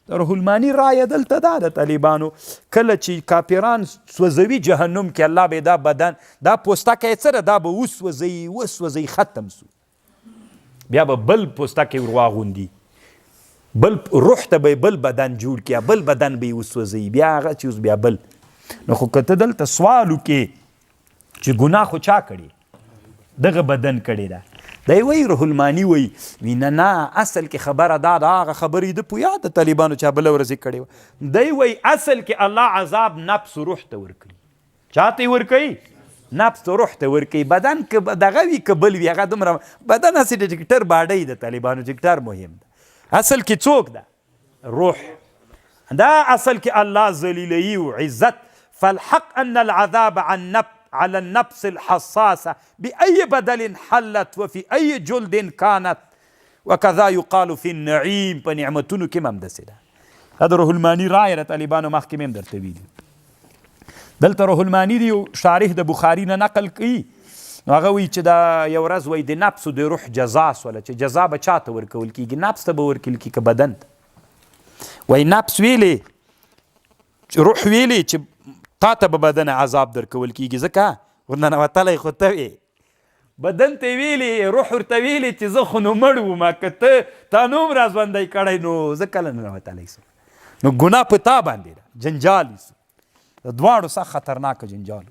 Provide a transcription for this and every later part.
د روح المانی رایه دلته دا د طالبانو، کله چې کافران سوځوي جهنم کې، الله به دا بدن دا پوستکی څه ده، دا به وسوځوي وسوځوي، ختم سو، بیا به بل پوستکی ور واغوندي، بل روح ته به بل بدن جوړ کړي، بل بدن به یې وسوځوي، بیا هغه چې اوس بیا بل. نو خو که ته دلته سوال وکړې چې ګناه خو چا کړې، دغه بدن کړې ده، دی وایي روح المانی وایي، وی نه نه، اصل کې خبره دا ده، هغه خبرې د پویا د طالبانو چا بله ورځ یې کړې وه. دی وایي اصل کې الله عذاب نفس روح ته ورکوي. چاته یې ورکوي؟ نفس روح ته ورکوي. بدن که دغه وي که بل وي، هغه دومره بدن هسې د ټکټر باډۍ د طالبانو، ټکټر مهم ده. اصل کې څوک ده؟ روح دا اصل کې الله ذلیلوي او عزت. فالحق ان العذاب عن نب على النفس الحساسة بأي بدل حلت وفي أي جلد كانت وكذا يقال في النعيم. په نعمتونو کې هم داسې ده. دا د روح المانی رایه د طالبانو، مخکې مې هم درته ویلي. دلته روح المانی دی شارح د بخاری نه نقل کوي، نو هغه وایي چې دا یو ورځ وایي د نفس او د روح جزا سوله، چې جزا به چاته ورکول کېږي، نفس ته به ورکول کېږي که بدن ته؟ وایي نفس ویلې، روح ویلې چې تا ته به بدن عذاب درکول کېږي، ځکه ورننوتلی خو ته وې. بدن ته ویلې، روح ورته ویلې چې زه خو نو مړ وم، که ته تا نوم را ژوندی کړی نو زه کله ننوتلی سم، نو ګناه په تا باندې ده. جنجال سو د دواړو، سخت خطرناک جنجال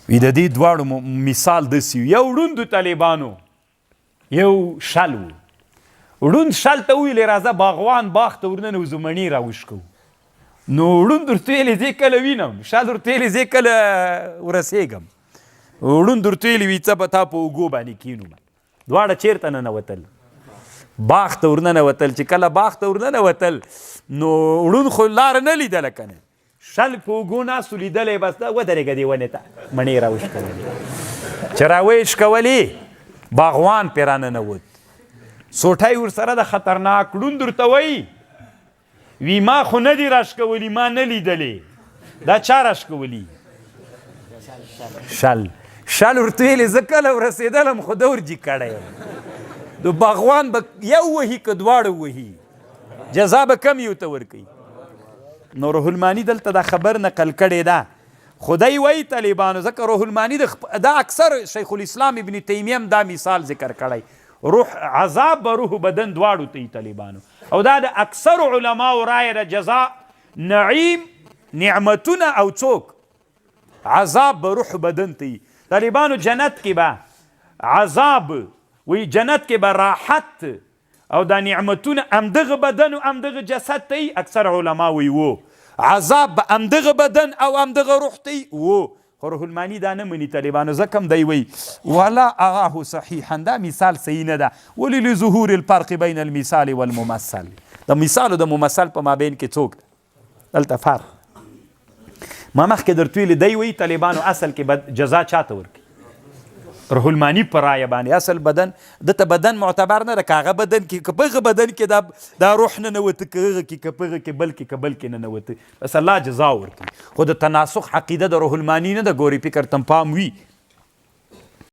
وي. د دې دواړو مثال داسې، یو ړوند طالبانو، یو شل وو. ړوند شل ته وویلې راځه باغوان باغ ته ورننوځو، مڼې راوشکو. نو ړوند ورته ویلې زه کله وینم، شل ورته ویلې زه کله ورسېږم. ړوند ورته ویلې وي څه به تا په اوږو باندې کینوم. دواړه چېرته ننوتل؟ باغ ته ورننوتل. چې کله باغ ته ورننوتل نو ړوند خو لاره نه لیدله که نه، شل په اوږو ناستو لیدلی، بس دا ودرېږه دې ونې ته، مڼې راوشکولې. چې راویشکولې باغوان پرې راننوت، سوټی ورسره د خطرناک. ړوند ورته وایي وی ما خو نه دي راشکولي، ما نه لیدلې، دا چا راشکولي؟ شل. شل ورته ویلې زه کله ورسېدلم خو ده ورجي کړی یم. د باغوان به یو وهي که دواړه وهي، جزا به کم یو ته ورکوي. نو روح المانی دلته دا خبر نقل کړې ده. خدای وایي طالبانو، ځکه روح المانی دا اکثر شیخ الاسلام ابن تیمیه هم دا مثال ذکر کړی، روح عذاب به روح بدن دواړو ته طالبانو، او دا د اکثر علماو رایه ده، جزا نعیم نعمتونه او څوک عذاب به روح بدن ته طالبانو. جنت کې به عذاب وي، جنت کې به راحت او دا نعمتونه همدغه بدن او همدغه جسد ته، اکثر علما وی وو. عذاب به همدغه بدن او همدغه روح ته وو. خو روح المانی دا نه مني طالبانو، ځکه هم دی وایي ولا اراه صحیحا، دا مثال صحیح نه ده. ولې؟ لظهور الفرق بین المثال والممثل، د مثال او د ممثل په مابین کې څوک ده؟ دلته فرق ما مخکې درته ویلي. دی وایي طالبانو اصل کې جزا چاته ورکوي؟ روح المانی په رایه باندې اصل بدن دته بدن معتبر نه ده، که هغه بدن کې که په هغه بدن کې دا دا روح ننوته، که هغه کې که په هغه کې بل کې که بل کې ننوته، بس الله جزا ورکوي. خو د تناسخ عقیده د روح المانی نه ده، ګوري فکر تم پام وي.